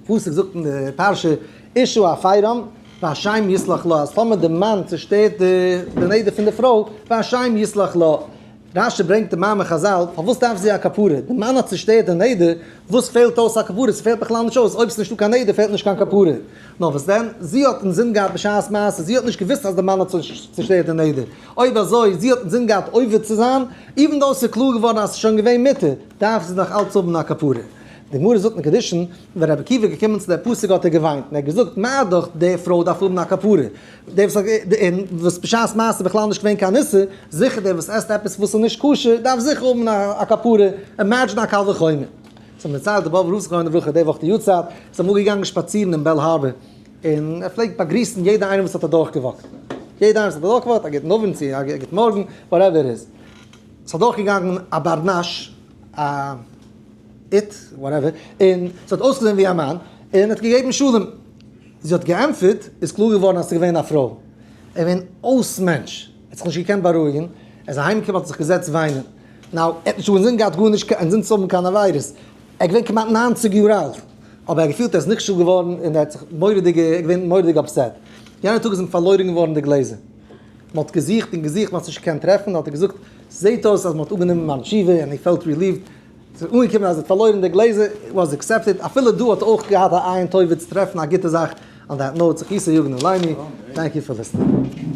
פסוק זאגט אין די פרשה אשה הפרה והשם יסלח לה אז טאמער די מאן צושטערט די נדר פון די פרוי והשם יסלח לה. רשי ברענגט די מאמר חזל, פארוואס דארף זי א כפרה? די מאן האט צושטערט די נדר, וואס פעלט אויס א כפרה? ס'פעלט בכלל נישט אויס, אויב ס'נישטא קיין נדר פעלט נישט קיין כפרה. נאר וואס דען, זי האט אינזין געהאט בשעת מעשה, זי האט נישט געוואוסט אז די מאן האט צושטערט די נדר. אויב אזוי, זי האט אינזין געהאט עובר צו זיין, even though ס'איז קלאר געווארן אז ס'איז שוין געווען מותר, דארף זי נאך אלץ האבן א כפרה. די גמרא זאגט אין קידושין, ווען רבי עקיבא איז געקומען צו דער פסוק האט ער געוויינט און ער האט געזאגט, מה דאך די פרוי דארף האבן א כפרה, דער וואס האט און וואס בשעת מעשה בכלל נישט געווען קיין איסור, זיכער דער וואס עסט עפעס וואס איז נישט כשר דארף זיכער האבן א כפרה, imagine א קל וחומר. ס'האט מיר דערציילט דער באבובער רב זכרונו לברכה די וואך די יארצייט, איז אמאל געגאנגען שפאצירן אין בעל הארבער, און ער פלעגט באגריסן יעדע איינעם וואס האט אדורכגעוואקט, יעדע איינער וואס האט אדורכגעוואקט, א גוטן אווענט צו א גוט מארגן, whatever it is. ס'איז אדורכגעגאנגען א בר נש, א it, whatever, און ס'האט אויסגעזען ווי א מאן, און האט געגעבן שלום. זי האט געענטפערט, איז קלאר געווארן אז ס'איז געווען א פרוי. ער איז געווען אויס מענטש, ער האט זיך נישט געקענט בארואיגן, ער איז אהיימגעקומען האט זיך געזעצט וויינען. now, ער האט נישט אינזין געהאט גארנישט אינזין צו האבן קיין עבירות, ער איז געווען כמעט 90 יאר אלט, אבער ער האט געפילט ער איז נכשל געווארן און ער האט זיך מורא'דיג, ער איז געווען מורא'דיג upset. יענע טאג איז אים פארלוירן געווארן די גלעזער. מען האט געזוכט און געזוכט, מען האט עס נישט געקענט טרעפן, האט ער געזאגט, זעט אויס אז מען האט אנגענומען מיין תשובה און he felt relieved, ס'איז אנגעקומען אז ער האט פארלוירן די גלעזער, was accepted, אפילו דא האט אויך געהאט א עין טובה צו טרעפן א גוטע זאך, on that note, זכותו יגן עלינו, thank you for listening.